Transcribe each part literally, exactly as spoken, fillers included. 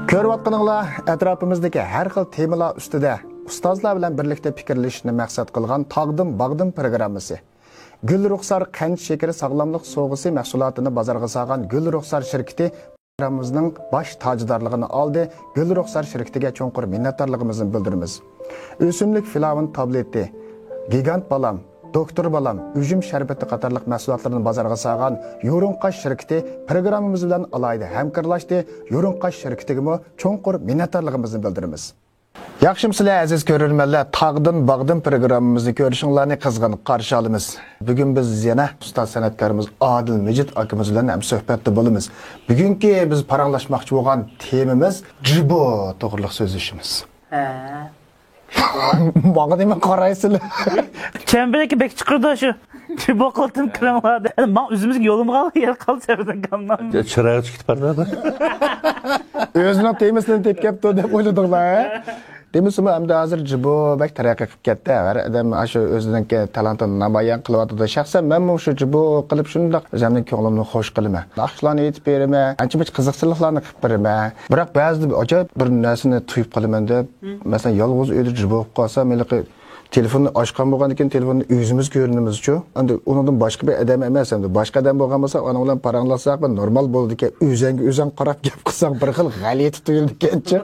كۆرۈۋاتقىنىڭلار ئەتراپىمىزدىكى ھەر خىل تېمىلار ئۈستىدە ئۇستازلار بىلەن بىرلىكتە پىكىرلىشىشنى مەقسەت قىلغان تاغدىن باغدىن پروگراممىسى. گۈل رۇخسار قەنت شېكىرى ساغلاملىق سوۋغىسى مەھسۇلاتىنى بازارغا سالغان گۈل رۇخسار شىركىتى پروگراممىمىزنىڭ باش تاجدارلىقىنى ئالدى. گۈل رۇخسار شىركىتىگە چوڭقۇر مىننەتدارلىقىمىزنى بىلدۈرىمىز. ئۆسۈملۈك فىلاۋون تابلېتى، گىگانت بالام، دوكتور بالام، ئۈجۈم شەربىتى قاتارلىق مەھسۇلاتلىرىنى بازارغا سالغان يورۇڭقاش شىركىتى پروگراممىمىز بىلەن ئالاھىدە ھەمكارلاشتى. يورۇڭقاش شىركىتىگىمۇ چوڭقۇر مىننەتدارلىقىمىزنى بىلدۈرىمىز. ياخشىمۇسىلەر، ئەزىز كۆرۈرمەنلەر؟ تاغدىن باغدىن پروگراممىمىزنى كۆرۈشۈڭلارنى قىزغىن قارشى ئالىمىز. بۈگۈن بىز يەنە ئۇستاز سەنئەتكارىمىز ئادىل مىجىت ئاكىمىز بىلەن ھەمسۆھبەتتە بولىمىز. بۈگۈنكى بىز پاراڭلاشماقچى بولغان تېمىمىز جىبو توغرىلىق سۆزلىشىمىز. ھە. ماڭا نېمە قارايسىلەر؟ چەمبىرەككە بەك چىقىرىدۇ شۇ. جىبو قىلىتىم كىرىڭلار دەپ. ماڭا ئۆزىمىزگە يولۇمغا يەر قالدى سەۋەدەن كامنام. چىرايغا چىقىپ بارمايدۇ. ئۆزىنىڭ تېمىسىنى تېپىپ كەپتۇ دەپ ئويلىدىڭلار، ھە؟ دېمىسىمۇ ئەمدى ھازىر جىبو بەك تەرەققىي قىلىپ كەتتى. ھەر ئادەم ئاشۇ ئۆزىنىڭكى تالانتىنى نامايان قىلىۋاتىدۇ. شەخسەن مەنمۇ شۇ جىبو قىلىپ شۇنداق ئۆزۈمنىڭ كۆڭلۈمنى خوش قىلىمەن. ناخشىلارنى ئېيتىپ بېرىمەن، ئانچە-مۇنچە قىزىقچىلىقلارنى قىلىپ بېرىمەن. بىراق بەزىدە بىر ئاجايىپ بىر نەرسىنى تۇيۇپ قالىمەن دەپ، مەسىلەن، يالغۇز ئۆيدە جىبو بولۇپ قالسام، ھېلىقى تېلېفوننى ئاچقان بولغاندىكىن تېلېفوندا ئۆزىمىز كۆرۈنىمىزچۇ؟ ئەمدى ئۇنىڭدىن باشقا بىر ئادەم ئەمەس، ئەمدى باشقا ئادەم بولغان بولسا، ئۇنىڭ بىلەن پاراڭلاشساق بىر نورمال بولىدىكەن. ئۆزەڭگە ئۆزەڭ قاراپ گەپ قىلساڭ بىر خىل غەلىتە تۇيۇلىدىكەنچۇ.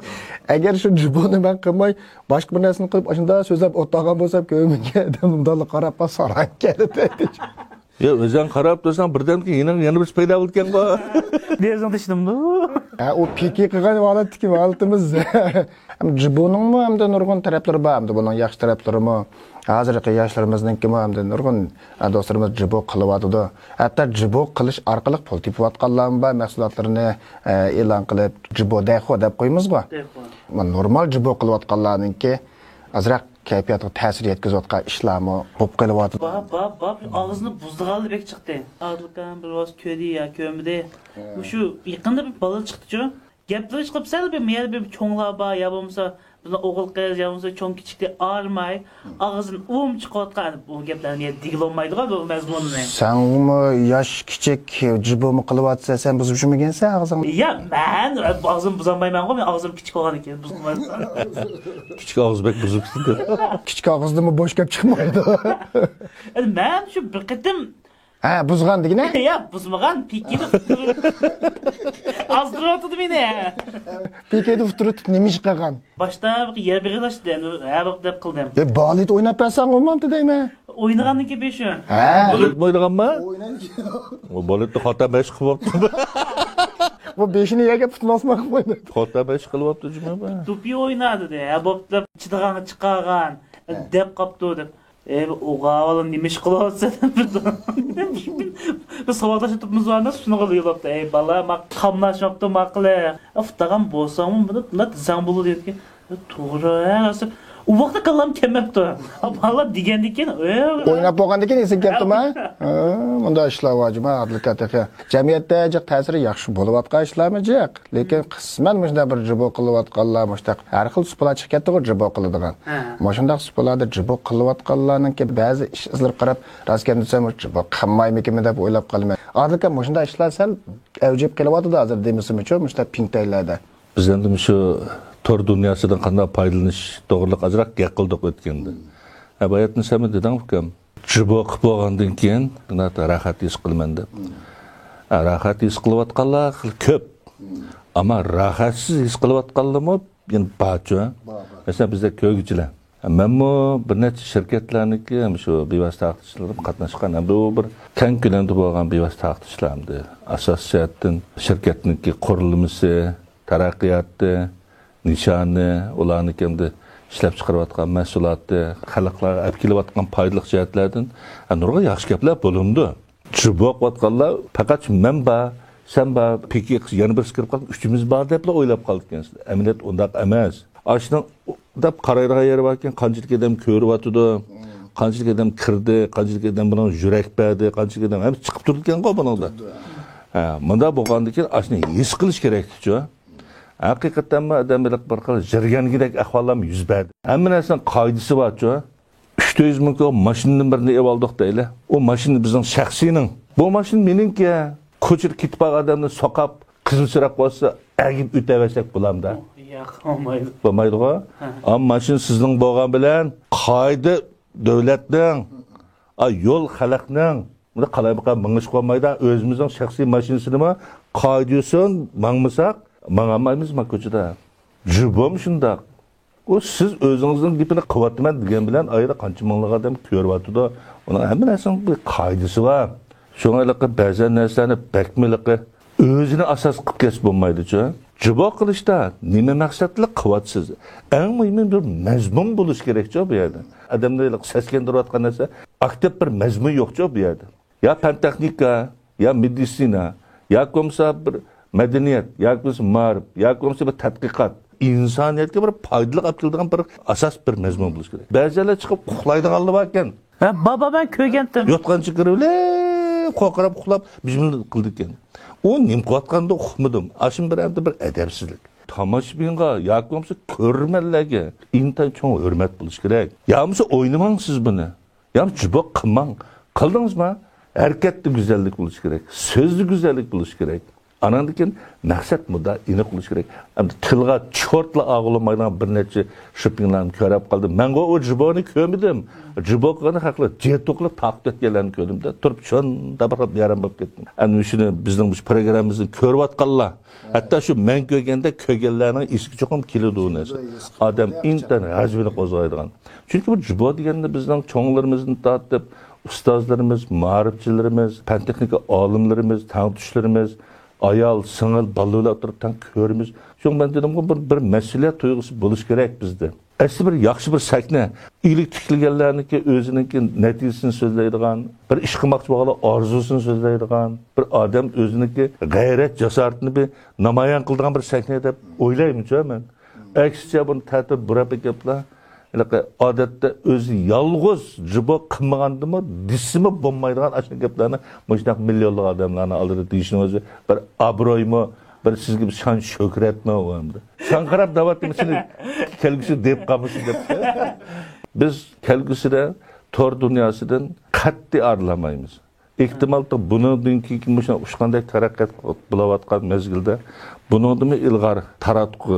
ئەگەر شۇ جىبونى مەن قىلماي، باشقا بىر نەرسىنى قىلىپ، ئاشۇنداق سۆزلەپ ئولتۇرغان بولسام، كۆرمىگەن ئادەم مۇنداقلا قاراپ ساراڭ كەلدى. يا، ئۆزەڭ قاراپ تۇرساڭ، بىردەمدىن كېيىن يېنىڭ يەنە بىرسى پەيدا بولىدىكەنغۇ. دېسىڭ تېشىدىمدۇ؟ ھە، ئۇ پىكى قىلغان ھالەتتىكى ھالىتىمىز. ھەم جىبونىڭمۇ ھەمدە نۇرغۇن تەرەپلىرى بار، ھەمدە بۇنىڭ ياخشى تەرەپلىرىمۇ. ھازىرقى ياشلىرىمىزنىڭكىمۇ ھەمدە نۇرغۇن، ئە، دوستلىرىمىز جىبو قىلىۋاتىدۇ. ھەتتا جىبو قىلىش ئارقىلىق پۇل تېپىۋاتقانلارمۇ بار، مەھسۇلاتلىرىنى، ئە، ئېلان قىلىپ، جىبو دەخۇ دەپ قويىمىزغۇ. دەخۇ. نورمال جىبو قىلىۋاتقانلارنىڭكى ئازراق كەيپىياتقا تەسىر يەتكۈزۈۋاتقان ئىشلارمۇ بولۇپ قېلىۋاتىدۇ. بار، بار، بار. ئاغزىنى بۇزىدىغانلار بەك چىقتى. ئادىل ئاكام بىر ۋاز كۆردى يا كۆرمىدى. ھە. مۇشۇ يېقىندا بىر بالا چىقتىچۇ. گەپلىرى چىقىپ سەل بىر مەيەردە بىر چوڭلار بار، يا بولمىسا بىزنىڭ ئوغۇل قىز، يا بولمىسا چوڭ كىچىكنى ئايرىماي، ئاغزىدىن ئۇم چىقىۋاتقان بۇ گەپلەرنى دېگىلى بولمايدىغۇ بۇ مەزمۇننى. سەنمۇ ياش كىچىك جىبومۇ قىلىۋاتىسەن، سەن بۇزۇپ يۈرمىگەنسەن ئاغزىڭنى؟ يا، مەن ئاغزىمنى بۇزالمايمەنغۇ، مەن ئاغزىم كىچىك بولغاندىكىن بۇزۇلمايدۇ. كىچىك ئاغزى بەك بۇزۇپسىز. كىچىك ئاغزىدىنمۇ بوش گەپ چىقمايدۇ. ئەمدى مەن شۇ بىر قېتىم ھە، بۇزغان دېگىنە؟ يا، بۇزمىغان، پىكىدە ئۇتتۇرۇپ. ئازدۇرۇۋاتىدۇ مېنى. پىكىدە ئۇتتۇرۇپ نېمە ئىش قىلغان؟ باشتا بىر يەر بېغىلاشتى، ھە، بىر دەپ قىلدىم. يا، بالېت ئويناپ بەرسەڭ بولمامتى دەيمەن. ئوينىغاندىن كېيىن شۇ. ھە. بالېتمۇ ئوينىغانما؟ ئۇ بالېتنى خاتا مەشىق قىلىپ قويدى. بۇ بېشىنى يەرگە پۇتىنى ئاسماققا قويدى. خاتا مەشىق قىلىۋاپتۇ جۇمۇ. دوپپى ئوينا دېدى. ھە، بوپتۇ دەپ، چىدىغانغا چىقارغان. ھە. دەپ قاپتۇ دەپ. ئەي، بۇ ئوغا بالا نېمە ئىش قىلىۋاتىسەن؟ بىز ساۋاقداش ئوتۇرۇپمىز ئەمەس، شۇنىڭغا يوللاپتۇ. ئەي، بالا، ما قاملاشماپتۇ، ما قىلە. ئۇتتاغان بولساڭمۇ، بۇنى بۇنداق دېسەڭ بولىدۇ دېگەن. توغرا، ھە، ئۇ ۋاقىتتا كاللام كەلمەپتۇ. بالىلار دېگەندىن كېيىن، ئويناپ بولغاندىن كېيىن ئېسىڭگە كەپتۇما؟ ھە، مۇنداق ئىشلار بار جۇما، ئابدۇلكا تېخى. جەمئىيەتتە جىق تەسىرى ياخشى بولۇۋاتقان ئىشلارمۇ جىق. لېكىن قىسمەن مۇشۇنداق بىر جىبو قىلىۋاتقانلار، مۇشۇنداق ھەر خىل سۇپىلار چىقىپ كەتتىغۇ جىبو قىلىدىغان. ھە. مۇشۇنداق سۇپىلاردا جىبو قىلىۋاتقانلارنىڭكى بەزى ئىش ئىزلىرىغا قاراپ، راست گەپنى دېسەم، جىبو قىلمايمىكىنمەن دەپ ئويلاپ قالىمەن. ئادىلكا، مۇشۇنداق ئىشلار سەل ئەۋجىپ قېلىۋاتىدۇ ھازىر دېمىسىمۇچۇ، مۇشۇنداق پىڭتەيلەردە. بىز ئەمدى مۇشۇ تور دۇنياسىدىن قانداق پايدىلىنىش توغرىلىق ئازراق گەپ قىلدۇق ئۆتكەندە. ھە، باياتىن سەن دېدىڭ ئۇكام. جىبو قىلىپ بولغاندىن كېيىن راھەت ھېس قىلىمەن دەپ. ھە، راھەت ھېس قىلىۋاتقانلار خېلى كۆپ. ئەمما راھەتسىز ھېس قىلىۋاتقانلارمۇ يەنە بارچۇ. بار، بار. مەسىلەن، بىزدە كۆرگۈچىلەر. مەنمۇ بىر نەچچە شىركەتلەرنىڭكى شۇ بىۋاسىتە ھەق تىكلىشىغا قاتناشقان. ئەمدى ئۇ بىر كەڭ كۆلەمدە بولغان بىۋاسىتە ھەق تىكلىشلار ئەمدى. ئاساسىي جەھەتتىن شىركەتنىڭكى قۇرۇلمىسى، تەرەققىياتى، نىشانى، ئۇلارنىڭكى ئەمدى ئىشلەپچىقىرىۋاتقان مەھسۇلاتى، خەلقلەرگە ئەپ كېلىۋاتقان پايدىلىق جەھەتلەردىن، ھە، نۇرغۇن ياخشى گەپلەر بولۇنىدۇ. جىبو قىلىۋاتقانلار پەقەت مەن بار، سەن بار، پىكى قىز يەنە بىرسى كىرىپ قالدى، ئۈچىمىز بار دەپلا ئويلاپ قالىدىكەنسىلەر. ئەمەلىيەت ئۇنداق ئەمەس. ئاشۇنىڭ دەپ قارايدىغان يېرى باركەن، قانچىلىك ئادەم كۆرۈۋاتىدۇ، قانچىلىك ئادەم كىردى، قانچىلىك ئادەم بۇنىڭغا يۈرەك بەردى، قانچىلىك ئادەم ھەممىسى چىقىپ تۇرىدىكەنغۇ بۇنىڭدا. ھە، مۇنداق بولغاندىن كېيىن ئاشۇنى ھېس قىلىش كېرەكتىچۇ. ھەقىقەتەنمۇ ئادەم بېلىق بىر خىل يىرگەنگۈدەك ئەھۋاللارمۇ يۈز بەردى. ھەممە نەرسىنىڭ قائىدىسى بارچۇ. ئۈچ تۆت يۈز مىڭ كوي ماشىنىدىن بىرنى ئېلىۋالدۇق دەيلى. ئۇ ماشىنا بىزنىڭ شەخسىينىڭ. بۇ ماشىنا مېنىڭكى. كوچىدا كېتىپ بارغان ئادەمنى سوقاپ، قىزىل چىراغ قويسا ئەگىپ ئۆتەۋەرسەك بولامدا؟ ياق، بولمايدۇ. بولمايدىغۇ؟ ھە. ئەمما ماشىنا سىزنىڭ بولغان بىلەن قائىدە دۆلەتنىڭ، ئا، يول خەلقنىڭ. بۇنى قالايمىقان مېڭىشقا بولمايدۇ. ئۆزىمىزنىڭ شەخسىي ماشىنىسىنىمۇ قائىدە يوسۇن ماڭمىساق، ماڭالمايمىز ما كوچىدا. جۇبوم شۇنداق. ئۇ سىز ئۆزىڭىزنىڭ گېپىنى قىلىۋاتىمەن دېگەن بىلەن ئايدا قانچە مىڭلىغان ئادەم كۆرۈۋاتىدۇ. ئۇنىڭ ھەممە نەرسىنىڭ بىر قائىدىسى بار. شۇڭا ھېلىقى بەزەن نەرسىلەرنى بەكمۇ ھېلىقى ئۆزىنى ئاساس قىلىپ كەتسە بولمايدۇچۇ. جۇبو قىلىشتا نېمە مەقسەت بىلەن قىلىۋاتىسىز؟ ئەڭ مۇھىمى بىر مەزمۇن بولۇشى كېرەكچۇ بۇ يەردە. ئادەمنى ھېلىقى سەسكەندۈرۈۋاتقان نەرسە ئاكتىپ بىر مەزمۇن يوقچۇ بۇ يەردە. يا پەن تېخنىكا، يا مېدىتسىنا، ياكى بولمىسا بىر مەدەنىيەت، ياكى بولمىسا مائارىپ، ياكى بولمىسا بىر تەتقىقات. ئىنسانىيەتكە بىر پايدىلىق ئەپ كېلىدىغان بىر ئاساس، بىر مەزمۇن بولۇشى كېرەك. بەزىلەر چىقىپ ئۇخلايدىغانلار باركەن. ھە، بابا، مەن كۆرگەنتىم. يوتقان چىقىرىۋېلىپ، قورقۇراپ ئۇخلاپ، بىزمىللا قىلىدىكەن. ئۇ نېمە قىلىۋاتقاندا ئۇقمىدىم. ئاشۇ بىر ئەمدى بىر ئەدەپسىزلىك. تاماشىبىنغا ياكى بولمىسا كۆرۈرمەنلەرگە ئىنتايىن چوڭ ھۆرمەت بولۇشى كېرەك. يا بولمىسا ئوينىماڭ سىز بۇنى. يا جۇبو قىلماڭ. قىلدىڭىزما؟ ھەرىكەتتە گۈزەللىك بولۇشى كېرەك. سۆزدە گۈزەللىك بولۇشى كېرەك. ئاناندىن كېيىن مەقسەت مۇددا ئېنىق بولۇشى كېرەك. ئەمدى تىلغا چورتلا ئاغۇلىمايدىغان بىر نەچچە شوپپىڭلارنى كۆرۈپ قالدىم. مەنغۇ ئۇ جۇبونى كۆرمىدىم. جۇبو قىلغان خەقلەر جېتوقلا تاقىپ ئۆتكەنلەرنى كۆردۈم-دە، تۇرۇپ شۇنداق بىر خىل بىئارام بولۇپ كەتتىم. ئەنە شۇنى بىزنىڭ مۇشۇ پروگراممىمىزنى كۆرۈۋاتقانلار، ھەتتا شۇ مەن كۆرگەندەك كۆرگەنلەرنىڭ ئېسىگە چوقۇم كېلىدۇ ئۇ نەرسە. ئادەم ئىنتايىن غەزىپىنى قوزغايدىغان. چۈنكى بۇ جۇبو دېگەندە بىزنىڭ چوڭلىرىمىزدىن تارتىپ، ئۇستازلىرىمىز، مائارىپچىلىرىمىز، پەن تېخنىكا ئالىملىرىمىز، تەڭتۇشلىرىمىز، ئايال، سىڭىل، بالىلار بىلەن ئولتۇرۇپ تەڭ كۆرىمىز. شۇڭا مەن دېدىمغۇ، بىر، بىر مەسئۇلىيەت تۇيغۇسى بولۇشى كېرەك بىزدە. ئەسلى بىر ياخشى بىر سەھنە، ئىگىلىك تىكلىگەنلەرنىڭكى ئۆزىنىڭكى نەتىجىسىنى سۆزلەيدىغان، بىر ئىش قىلماقچى بولغانلار ئارزۇسىنى سۆزلەيدىغان، بىر ئادەم ئۆزىنىڭكى غەيرەت، جاسارىتىنى بىر نامايان قىلىدىغان بىر سەھنە دەپ ئويلايمەنچۇ مەن. ئەكسىچە بۇنى تەتۈر بۇراپ ئەكەپلا، ھېلىقى ئادەتتە ئۆزى يالغۇز جۇبو قىلمىغاندىمۇ، دېسىمۇ بولمايدىغان ئاشۇ گەپلەرنى مۇشۇنداق مىليونلىغان ئادەملەرنىڭ ئالدىدا دېيىشنىڭ ئۆزى بىر ئابرويمۇ، بىر سىزگە بىر شان شۆھرەتمۇ ئۇ ئەمدى. شاڭقىراپ دەۋاتىمەن، سېنى كەلگۈسى دەپ قالمىسۇن دەپ. بىز كەلگۈسىدە تور دۇنياسىدىن قەتئىي ئايرىلالمايمىز. ئېھتىمال، بۇنىڭدىن كېيىنكى مۇشۇ ئۇچقاندەك تەرەققىيات بولۇۋاتقان مەزگىلدە بۇنىڭدىنمۇ ئىلغار تاراتقۇ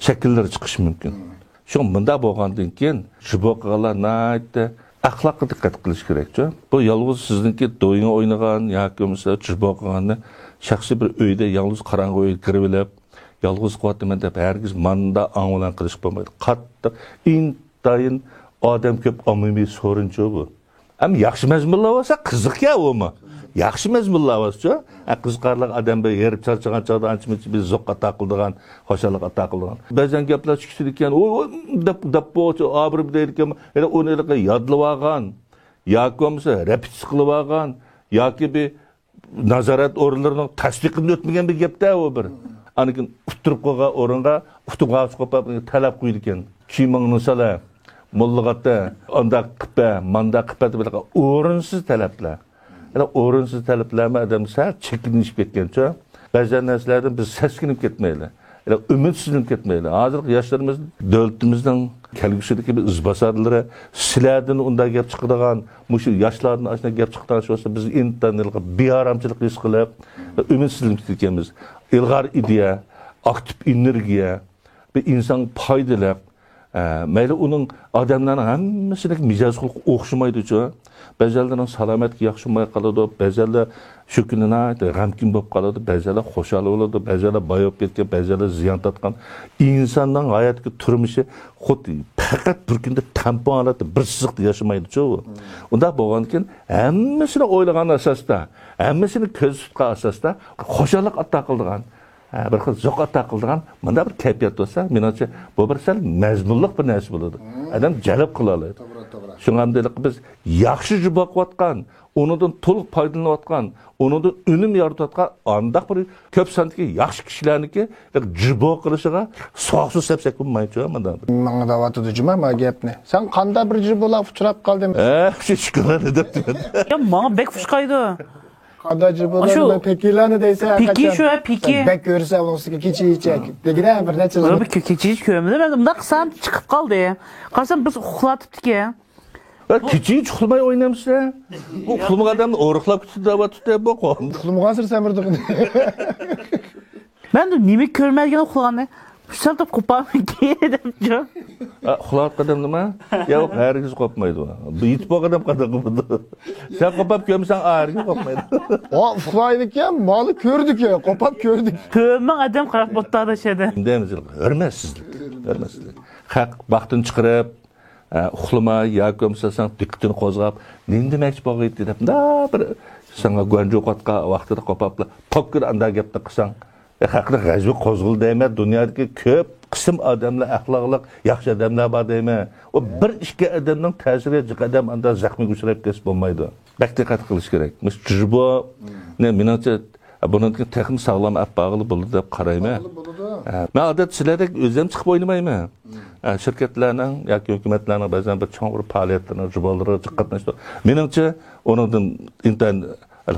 شەكىللىرى چىقىشى مۇمكىن. شۇڭا مۇنداق بولغاندىن كېيىن جۇبو قىلغانلار ناھايىتى ئەخلاققا دىققەت قىلىش كېرەكچۇ. بۇ يالغۇز سىزنىڭكى دويىڭ ئوينىغان ياكى بولمىسا جۇبو قىلغاننى شەخسىي بىر ئۆيدە يالغۇز قاراڭغۇ ئۆيگە كىرىۋېلىپ، يالغۇز قىلىۋاتىمەن دەپ ھەرگىز ماندا ئاڭ بىلەن قىلىشقا بولمايدۇ. قاتتىق، ئىنتايىن ئادەم كۆپ ئاممىۋى سورۇنچۇ بۇ. ئەمما ياخشى مەزمۇنلار بولسا قىزىقكەن ئۇمۇ. ياخشى مەزمۇنلار بولسىچۇ. ھە، قىزىقارلىق ئادەم بىر ھېرىپ چارچىغان چاغدا ئانچە-مۇنچە بىر زوق ئاتا قىلىدىغان، خۇشاللىق ئاتا قىلىدىغان. بەزەن گەپلەر چۈشكۈسىدىكەن، ئۇ، ئۇ، دەپ، دەپ بولغۇچە ئابىر دەيدىكەن، يەنە ئۇنى ھېلىقى يادلىۋالغان ياكى بولمىسا رېپېتىتسىيە قىلىۋالغان ياكى بىر نازارەت ئورۇنلىرىنىڭ تەستىقىدىن ئۆتمىگەن بىر گەپتە ئۇ بىر. ئاندىن كېيىن ئۇتتۇرۇپ قويغان ئورۇنغا ئۇتۇپ قالسا قوپاپ تەلەپ قويىدىكەن. شىمىڭنى سالە، موللىغاتە، ئانداق قىپە، مانداق قىپە دەپ ھېلىقى ئورۇنسىز تەلەپلەر. ھېلى ئورۇنسىز تەلەپلەرمۇ ئادەم سەل چېكىنىشىپ كەتكەنچۇ. بەزى نەرسىلەردىن بىز سەسكىنىپ كەتمەيلى. ئېلى ئۈمىدسىزلىنىپ كەتمەيلى. ھازىرقى ياشلىرىمىز دۆلىتىمىزنىڭ كەلگۈسىدىكى بىر ئىزباسارلىرى، سىلەردىن ئۇنداق گەپ چىقىدىغان، مۇشۇ ياشلاردىن ئاشۇنداق گەپ چىقىدىغان ئىش بولسا، بىز ئىنتايىن بىئارامچىلىق ھېس قىلىپ، ئۈمىدسىزلىنىپ كېتىدىكەنمىز. ئىلغار ئىدىيە، ئاكتىپ ئېنېرگىيە، بىر ئىنسانغا پايدىلىق، ئە، مەيلى ئۇنىڭ ئادەملەرنىڭ ھەممىسىنىڭ مىجەز خۇلقى ئوخشىمايدۇچۇ. بەزەنلەرنىڭ سالامەتلىكى ياخشى بولماي قالىدۇ، بەزەنلەر شۇ كۈنى ناھايىتى غەمكىن بولۇپ قالىدۇ، بەزەنلەر خۇشال بولىدۇ، بەزەنلەر باي بولۇپ كەتكەن، بەزەنلەر زىيان تارتقان. ئىنساننىڭ ھاياتتىكى تۇرمۇشى خۇددى پەقەت بىر كۈندە تەڭپۇڭ ھالەتتە بىر سىزىقتا ياشىمايدۇچۇ. ئۇنداق بولغاندىكىن ھەممىسىنى ئويلىغان ئاساستا، ھەممىسىنى كۆزدە تۇتقان ئاساستا خۇشاللىق ئاتا قىلىدىغان، ھە، بىر خىل زوق ئاتا قىلىدىغان مۇنداق بىر كەيپىيات بولسا، مېنىڭچە بۇ بىر سەل مەزمۇنلۇق بىر نەرسە بولىدۇ. ئادەم جەلپ قىلالايدۇ. توغرا، توغرا. شۇڭا ھەمدە بىز ياخشى جۇبو قىلىۋاتقان، ئۇنىڭدىن تولۇق پايدىلىنىۋاتقان، ئۇنىڭدىن ئۈنۈم يارىتىۋاتقان ئانداق بىر كۆپ ساندىكى ياخشى كىشىلەرنىڭكى جۇبو قىلىشىغا سوغۇق سۇ سەپسەك بولمايچۇ مۇنداق بىر. ماڭا دەۋاتىدۇ جۇما ما گەپنى. سەن قانداق بىر جۇبولاپ ئۇچراپ قالدىڭ؟ ھە، شۇ شۈكۈرلەرنى دەپتىمەن. يا، ماڭا بەك ئۇشقايدۇ. قانداق جۇبۇلارنى، ئاشۇ مەن پېكىنلارنى دەيسەن، پېكىن ھەقىچان شۇ، ھە، پېكىن. سەن بەك كۆرسەڭ ئۇنىڭ ئۈستىگە كېچە-كېچە دېگىنە بىر نەچچە يىل. بىر كېچە-كېچە كۆرمىدىم، مەن مۇنداق قىلسام چىقىپ قالدى. قارىسام بىز ئۇخلاتىپتىكەن. ۋە كېچە-كېچە ئۇخلىماي ئوينامسىز؟ بۇ ئۇخلىمىغان ئادەمنى ئورۇقلاپ كېتىدۇ دەۋاتىپتۇ بۇ قوم. ئۇخلىمىغانسىز سەن بىر دۇغىنى. مەن نېمە كۆرمەيدىكەن ئۇخلىغاننى؟ سەل تۇرۇپ قوپارمىكىن دەپچۇ. ئا، ئۇخلاۋاتقان ئادەم نېمە؟ ياق، ھەرگىز قوپمايدۇ. بۇ يېتىپ بولغان ئادەم قانداق قوپىدۇ؟ سەن قوپاپ كۆرمىسەڭ، ئا، ھەرگىز قوپمايدۇ. ئا، ئۇخلايدىكەن، مانا كۆردىكەن، قوپاپ كۆردۈك. كۆرمىڭ ئادەم قاراپ ئوتتۇرىدۇ شەدە. دەيمىز، ھۆرمەتسىزلىك، ھۆرمەتسىزلىك. خەق ۋاقتىنى چىقىرىپ، ئە، ئۇخلىماي ياكى بولمىسا ساڭا دىققىتىنى قوزغاپ، نېمە دېمەكچى بولغىيتتى دەپ، مۇنداق بىر ساڭا گۇەنجۇ قاتقا ۋاقتىدا قوپاپلا، پوككىدە ئانداق گەپنى قىلساڭ، ئە، خەقنىڭ غەزىپى قوزغىلى دەيمەن، دۇنيادىكى كۆپ قىسىم ئادەملەر ئەخلاقلىق، ياخشى ئادەملەر بار دەيمەن. ئۇ بىر ئىككى ئادەمنىڭ تەسىرىگە جىق ئادەم ئانداق زەخمىگە ئۇچراپ كەتسە بولمايدۇ. بەك دىققەت قىلىش كېرەك. مۇشۇ جىبونى، مېنىڭچە، بۇنىڭدىن كېيىن تېخىمۇ ساغلام ئەپ بارغىلى بولىدۇ دەپ قارايمەن. بارغىلى بولىدۇ. ھە، مەن ئادەتتە سىلەردەك ئۆزۈم چىقىپ ئوينىمايمەن. ھە، شىركەتلەرنىڭ ياكى ھۆكۈمەتلەرنىڭ بەزەن بىر چوڭ بىر پائالىيەتلىرىنىڭ جۇبالىرىغا جىق قاتناشتۇق. مېنىڭچە، ئۇنىڭدىن ئىنتايىن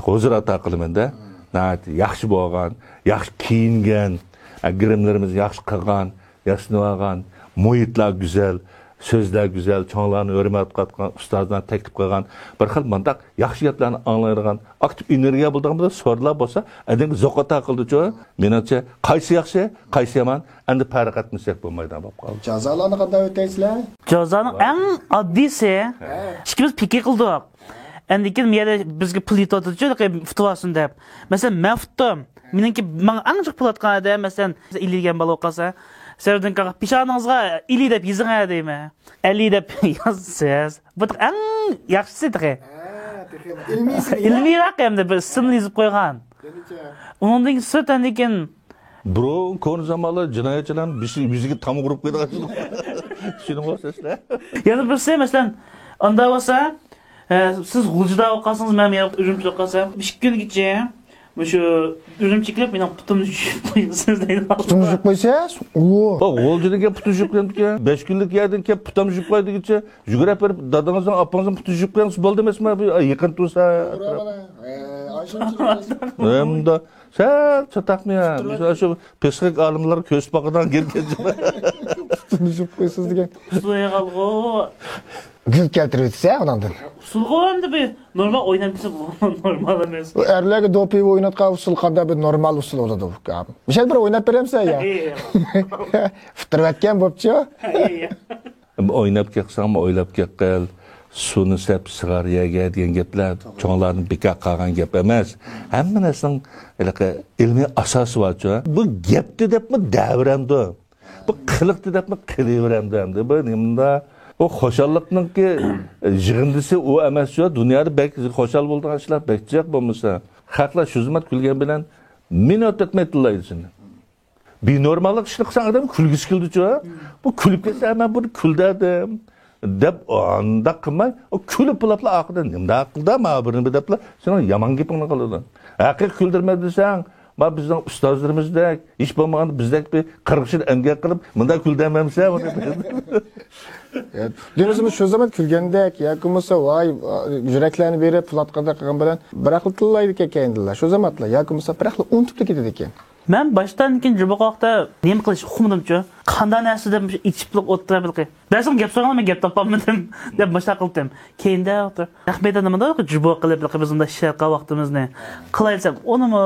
ھۇزۇر ئاتا قىلىمەن-دە. ناھايىتى ياخشى بولغان، ياخشى كىيىنگەن، ھە، گىرىملىرىمىزنى ياخشى قىلغان، ياسىنىۋالغان، مۇھىتلار گۈزەل، سۆزلەر گۈزەل، چوڭلارنى ھۆرمەت قىلىدىغان، ئۇستازلارنى تەكلىپ قىلغان، بىر خىل مۇنداق ياخشى گەپلەرنى ئاڭلايدىغان، ئاكتىپ ئېنېرگىيە بولىدىغان بىر سورۇنلار بولسا، ئادەمگە زوق ئاتا قىلىدىچۇ. مېنىڭچە، قايسى ياخشى، قايسى يامان، ئەمدى پەرق ئەتمىسەك بولمايدىغان بولۇپ قالدى. جازالارنى قانداق ئۆتەيسىلەر؟ جازانىڭ ئەڭ ئاددىيسى، ھە، ئىككىمىز پىكىر قىلدۇق. ئاندىن كېيىن بۇ يەردە بىزگە پۇل يېتىۋاتىدۇچۇ، ئۇتۇۋاتسۇن دەپ. مەسىلەن، مەن ئۇتتۇم. مېنىڭكى ماڭا ئەڭ جىق پۇل ئاتقان ئادەم، مەسىلەن، ئېلى دېگەن بالا بولۇپ قالسا، سەۋەدىن كاغا پېشانىڭىزغا ئېلى دەپ يېزىڭ دەيمەن. ئەلى دەپ يازىسىز. بۇ ئەڭ ياخشىسى تېخى. ھە، تېخى ئىلمىيسى. ئىلمىيراق ھەمدە بىر ئىسىمنى يېزىپ قويغان. يەنىچە؟ ئۇنىڭدىن سىرت ئاندىن كېيىن بۇرۇن كونا زامانلار جىنايەتچىلەرنىڭ بېشى، يۈزىگە تام ئۇرۇپ قويىدىغان. چۈشىنىپ قالسىز سىلەر. يەنە بىرسى، مەسىلەن، ئاندا بولسا، ئە، سىز غۇلجىدا بولۇپ قالسىڭىز، مەن يەنە ئۈرۈمچىدە بولۇپ قالسام، ئىككى كۈنگىچە مۇشۇ ئۈرۈمچىگە كېلىپ، مېنىڭ پۇتۇمنى چۈشۈپ قويىسىز دەيدۇ. پۇتۇمنى چۈشۈپ قويىسىز؟ ئۇ. ئۇ غۇلجىدىن كېلىپ پۇتۇمنى چۈشۈپ قويامدىكەن. بەش كۈنلۈك يەردىن كېلىپ پۇتۇمنى چۈشۈپ قويىدىكىنچە، يۈگۈرۈپ بېرىپ دادىڭىزنىڭ، ئاپىڭىزنىڭ پۇتىنى چۈشۈپ قويسىڭىز بولدى ئەمەسمۇ؟ بۇ يېقىن تۇرسا. ئە، ئاشۇنچىلىك. ئەمدى سەل چاتاقمۇ يا؟ مىسال، شۇ پسىخىك ئالىملار كۆرسىتىپ باقىدىغان گەپ. پۇتۇمنى چۈشۈپ قويىسىز دېگەن. ئۇسۇلغا قالغۇ. گۈل كەلتۈرۈۋېتىسە ئۇنىڭدىن. ئۇسۇلغا ئەمدى بىر نورمال ئويناپ كەلسە بۇ نورمال ئەمەس. ئۇ ئەرلەرگە دوپىيىۋا ئويناتقان ئۇسۇل قانداق بىر نورمال ئۇسۇل بولىدۇ؟ مىشەل بىر ئويناپ بېرەمسەن يا؟ ئۇتتۇرۇۋەتكەن بوپچۇ. ئويناپ كەقسەڭمۇ ئويلاپ كەققىل. سۇنى سەپ سىغار يەرگە دېگەن گەپلەر چوڭلاردىن بىكار قالغان گەپ ئەمەس. ھەممە نەرسىنىڭ ھېلىقى ئىلمىي ئاساسى بارچۇ. بۇ گەپتە دەپمۇ دەۋرەمدۇ. بۇ قىلىقتا دەپمۇ قىلىۋېرەمدۇ ئەمدى. بۇ نېمىندا؟ ئۇ خۇشاللىقنىڭكى يىغىندىسى ئۇ ئەمەسچۇ. دۇنيادا بەك خۇشال بولىدىغان ئىشلار بەك جىق بولمىسا. خەقلەر شۇ زامات كۈلگەن بىلەن مىنۇت ئۆتمەي تىللايدۇ سېنى. بىنورماللىق ئىشنى قىلساڭ ئادەم كۈلگۈسى كېلىدۇچۇ. بۇ كۈلۈپ كەتسە، مەن بۇنى كۈلدۈردۈم دەپ ئانداق قىلماي، ئۇ كۈلۈپ بولاپلا ئاخىرىدا نېمىنداق قىلدى مانا بۇنى دەپلا سېنىڭ يامان گېپىڭنى قىلىدۇ. ھەقىقىي كۈلدۈرمەي دېسەڭ، ما بىزنىڭ ئۇستازلىرىمىزدەك، ھېچ بولمىغاندا بىزدەك بىر قىرىق يىل ئەمگەك قىلىپ، مۇنداق كۈلدۈرمەمسە؟ دېمىسىمۇ شۇ زامان كۈلگەندەك ياكى بولمىسا ۋاي، يۈرەكلەرنى بېرىپ پۇل ئاتقاندەك قىلغان بىلەن بىراقلا تىللايدىكەن كەينىدىلا. شۇ زامانلا ياكى بولمىسا بىراقلا ئۇنتۇپلا كېتىدىكەن. مەن باشتىن كېيىن جۇبۇ قاقتا نېمە قىلىش ئۇقمىدىمچۇ. قانداق نەرسە دەپ ئېچىپ ئولتۇرۇپ، بەزىدە گەپ سورىغاندا مەن گەپ تاپالمىدىم دەپ باشلاپ قىلدىم. كېيىندە ئوتتۇرا نەق مەيداندا مۇنداق جۇبۇ قىلىپ، بىز مۇنداق ئىش قىلغان ۋاقتىمىزنى قىلاي دېسەم، ئۇنىمۇ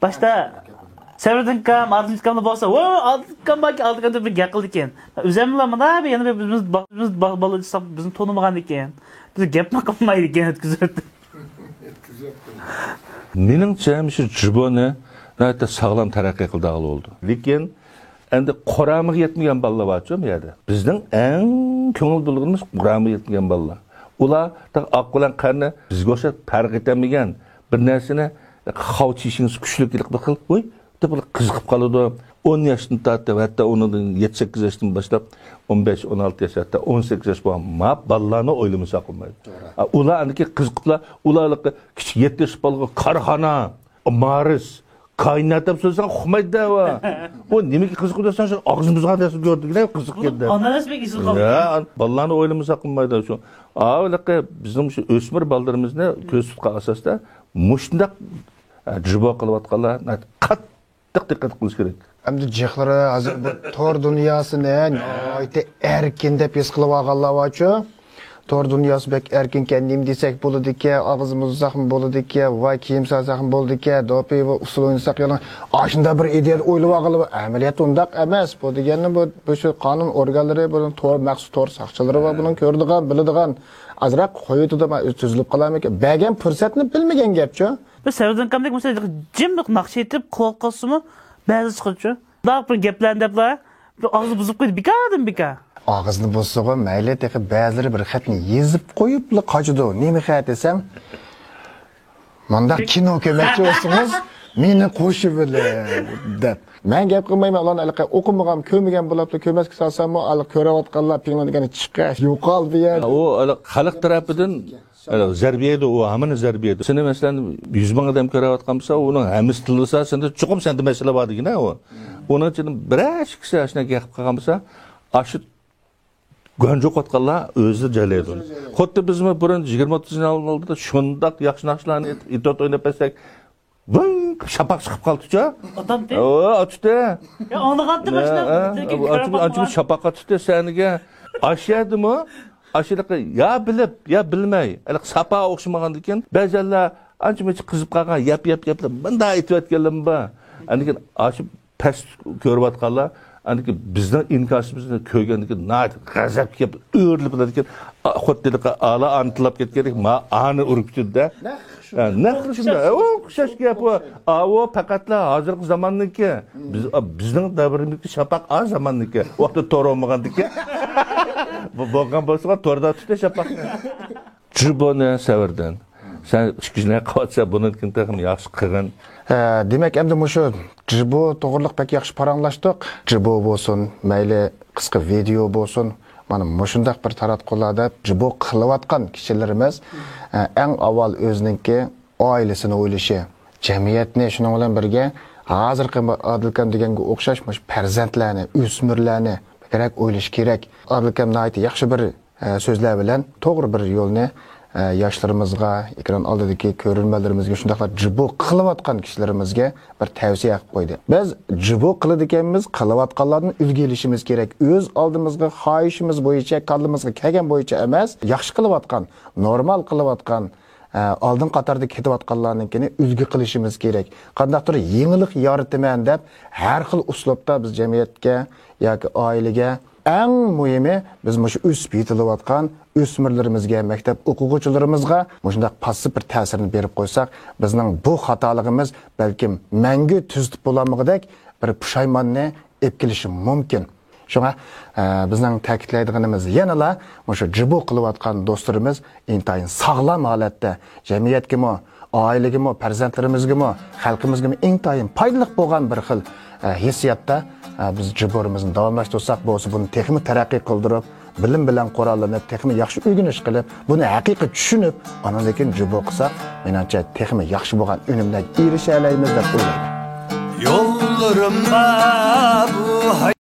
باشتا سەۋرىدىن ئاكام، ئادىل ئاكاملا بولسا، ۋو، ئادىل ئاكام باركەن، ئادىل ئاكام دەپ بىر گەپ قىلىدىكەن. ئۆزۈملا مانا بىر يەنە بىر بىز، بىز با-، بالا دېسەك، بىزنى تونۇمىغاندىكەن. بىز گەپمۇ قىلمايدىكەن، ئۆتكۈزۈۋەتتى. مېنىڭچە، مۇشۇ جۇبونى ناھايىتى ساغلام تەرەققىي قىلدىغىلى بولىدۇ. لېكىن، ئەمدى قۇرامىغا يەتمىگەن بالىلار بارچۇ بۇ يەردە. بىزنىڭ ئەڭ كۆڭۈل بۆلىدىغىنىمىز قۇرامىغا يەتمىگەن بالىلار. ئۇلار تېخى ئاق بىلەن قارىنى بىزگە ئوخشاش پەرق ئېتەلمىگەن بىر نەرسىنى خاۋ چىشىڭىز كۈچلۈك بىر خىل، ۋوي، دەپ بىر قىزىقىپ قالىدۇ. ئون ياشتىن تارتىپ، ھەتتا ئۇنىڭدىن يەتتە سەككىز ياشتىن باشلاپ، ئون بەش، ئون ئالتە ياش، ھەتتا ئون سەككىز ياش بولغان ما بالىلارنى ئويلىمىساق بولمايدۇ. توغرا. ئا، ئۇلار ئەنكى قىزىقىپلا، ئۇلار ھېلىقى كىچىك يەتتە ياش بالىغا كارخانا، مارس، كائىنات دەپ سۆزلىسەڭ ئۇقمايدۇ دەۋا. ئۇ نېمىگە قىزىقىدۇ دېسەڭ، شۇ ئاغزىمىزغا نەرسە كۆردۈكىنە قىزىق گەپ دەپ. ئانىلار بەك ئېسىل قالدى. يا، بالىلارنى ئويلىمىساق قىلمايدۇ شۇ. ئا، ھېلىقى بىزنىڭ شۇ ئۆسمۈر بالىلىرىمىزنى كۆزدە تۇتقان ئاساستا مۇشۇنداق، ئە، جۇبو قىلىۋاتقانلار قاتتىق دىققەت قىلىش كېرەك. ئەمدى جىقلىرى ھازىر بۇ تور دۇنياسىنى ناھايىتى ئەركىن دەپ ھېس قىلىۋالغانلار بارچۇ. تور دۇنياسى بەك ئەركىنكەن، نېمە دېسەك بولىدىكەن، ئاغزىمىزنى بۇزساقمۇ بولىدىكەن، ۋاي كىيىم سالساقمۇ بولىدىكەن، دوپى ۋە ئۇسسۇل ئوينىساق يالا، ئاشۇنداق بىر ئىدىيە ئويلىۋالغىلى، ئەمەلىيەتتە ئۇنداق ئەمەس. بۇ دېگەننى بۇ، بۇ شۇ قانۇن ئورگانلىرى، بۇنىڭ تور، مەخسۇس تور ساقچىلىرى بار، بۇنىڭ كۆرىدىغان، بىلىدىغان. ئازراق قويۇۋېتىدۇ، مەن ئۆزى تۈزۈلۈپ قالارمىكىن؟ بەرگەن پۇرسەتنى بىلمىگەن گەپچۇ. بىز سەۋزىنىڭ كامدەك مۇشۇ جىم ناخشا ئېيتىپ قوۋۇپ قالسىمۇ، بەزى چىقىدۇچۇ. بۇنداق بىر گەپلەرنى دەپلا، بىر ئاغزى بۇزۇپ قويدى، بىكاردىن بىكار. ئاغزىنى بۇزسىغۇ مەيلى، تېخى بەزىلىرى بىر خەتنى يېزىپ قويۇپلا قاچىدۇ. نېمە خەت دېسەم، مۇنداق كىنو كۆرمەكچى بولسىڭىز، مېنى قوشۇۋېلىڭ دەپ. مەن گەپ قىلمايمەن، ئۇلارنى ھېلىقى ئوقۇمىغان، كۆرمىگەن بولاپلا، كۆرمەسكە سالساممۇ، ھېلىقى كۆرۈۋاتقانلار پىڭلىدىگەننى چىقىش، يوقال بۇ يەر. ئۇ ھېلىقى خەلق تەرەپىدىن ھېلىقى زەربە يەيدۇ، ئۇ ھامان زەربە يەيدۇ. سېنى مەسىلەن، يۈز مىڭ ئادەم كۆرۈۋاتقان بولسا، ئۇنىڭ ھەممىسى تىللىسا، سەندە چوقۇم سەندە مەسىلە بار دېگىنە ئۇ. ئۇنىڭ ئىچىدىن بىرەر ئىككىسى ئاشۇنداق گەپ قىلغان بولسا، ئاشۇ گۆنجە قوتقانلار ئۆزى جايلايدۇ. خۇددى بىزمۇ بۇرۇن يىگىرمە ئوتتۇز يىل ئالدىدا شۇنداق ياخشى ناخشىلارنى ئېيتىپ، ئېتيۇد ئويناپ بەرسەك، ۋىڭ قىلىپ شاپاق چىقىپ قالدىچۇ. ئاتامتى؟ ئو، ئاتىتى. يا، ئاڭلىغانتىم ھە، ئاشۇنداق، ھە. لېكىن ئانچە، كۆرۈپ ئانچە باقمىغان. شاپاق ئاتىتى سەھنىگە. ئاشۇ يەردىمۇ، ئاشۇلىقى يا بىلىپ، يا بىلمەي. ھېلىقى ساپا ئوخشىمىغاندىكىن، بەزەنلەر ئانچە مۇنچە قىزىپ قالغان، ياپ، ياپ، ياپلا مۇنداق ئېيتىۋەتكەنلىرىم بار. ئاندىن كېيىن ئاشۇ پەس كۆرۈۋاتقانلار، ئاندىكى بىزنىڭ ئىنكاسىمىزنى كۆرگەندىن كېيىن ناھايىتى غەزەپكە كېلىپ ئۆرۈلۈپ، ئاندىن كېيىن، ئا، خۇددى ھېلىقى ئالا ئانىنى تىللاپ كەتكەندەك، ما ئانى ئۇرۇپ كېتىدۇ-دە. نەق ھە، نەق شۇنداق. ئوخشاش گەپ ئۇ. ئاۋۇ پەقەتلا ھازىرقى زاماننىڭكى. بىز، ئا، بىزنىڭ دەۋرىمىزدىكى شاپاق ئا زاماننىڭكى. ۋاقتىدا تور بولمىغاندىكى. بۇ بولغان بولسىغۇ توردا تۇتتى شاپاق. جىبونى سەۋردىن. سەن ئىككى يىل قىلىۋاتسا، بۇنىڭدىن كېيىن تېخىمۇ ياخشى قىلغىن. ھە، دېمەك، ئەمدى مۇشۇ جىبو توغرىلىق بەك ياخشى پاراڭلاشتۇق. جىبو بولسۇن، مەيلى قىسقا ۋىدېئو بولسۇن، مانا مۇشۇنداق بىر تاراتقۇلاردا جىبو قىلىۋاتقان كىشىلىرىمىز، ئە، ئەڭ ئاۋۋال ئۆزىنىڭكى ئائىلىسىنى ئويلىشى، جەمئىيەتنى، شۇنىڭ بىلەن بىرگە ھازىرقى ئادىلكام دېگەنگە ئوخشاش مۇشۇ پەرزەنتلەرنى، ئۆسمۈرلەرنى بەكرەك ئويلىشى كېرەك. ئادىلكام ناھايىتى ياخشى بىر ئە، سۆزلەر بىلەن توغرا بىر يولنى، ئە، ياشلىرىمىزغا، ئېكران ئالدىدىكى كۆرۈرمەنلىرىمىزگە شۇنداقلا جىبو قىلىۋاتقان كىشىلىرىمىزگە بىر تەۋسىيە قىلىپ قويدى. بىز جىبو قىلىدىكەنمىز، قىلىۋاتقانلاردىن ئۈلگە ئېلىشىمىز كېرەك. ئۆز ئالدىمىزغا خاھىشىمىز بويىچە، كاللىمىزغا كەلگەن بويىچە ئەمەس، ياخشى قىلىۋاتقان، نورمال قىلىۋاتقان، ئە، ئالدىن قاتاردا كېتىۋاتقانلارنىڭكىنى ئۈلگە قىلىشىمىز كېرەك. قانداقتۇر يېڭىلىق يارىتىمەن دەپ، ھەر خىل ئۇسلۇبتا بىز جەمئىيەتكە ياكى ئائىلىگە ئەڭ مۇھىمى، بىز مۇشۇ ئۆسۈپ يېتىلىۋاتقان ئۆسمۈرلىرىمىزگە، مەكتەپ ئوقۇغۇچىلىرىمىزغا مۇشۇنداق پاسسىپ بىر تەسىرنى بېرىپ قويساق، بىزنىڭ بۇ خاتالىقىمىز بەلكىم مەڭگۈ تۈزىتىپ بولالمىغۇدەك بىر پۇشايماننى ئېلىپ كېلىشى مۇمكىن. شۇڭا، ئە، بىزنىڭ تەكىتلەيدىغىنىمىز يەنىلا مۇشۇ جىبو قىلىۋاتقان دوستلىرىمىز ئىنتايىن ساغلام ھالەتتە جەمئىيەتكىمۇ، ئائىلىگىمۇ، پەرزەنتلىرىمىزگىمۇ، خەلقىمىزگىمۇ ئىنتايىن پايدىلىق بولغان بىر خىل، ئە، ھېسسىياتتا، ئە، بىز جىبورىمىزنى داۋاملاشتۇرساق بولسا، بۇنى تېخىمۇ تەرەققىي قىلدۇرۇپ، بىلىم بىلەن قوراللىنىپ، تېخىمۇ ياخشى ئۆگىنىش قىلىپ، بۇنى ھەقىقىي چۈشىنىپ، ئاندىن كېيىن جىبو قىلساق، مېنىڭچە تېخىمۇ ياخشى بولغان ئۈنۈملەرگە ئېرىشەلەيمىز دەپ ئويلايمەن. يوللىرىمدا بۇ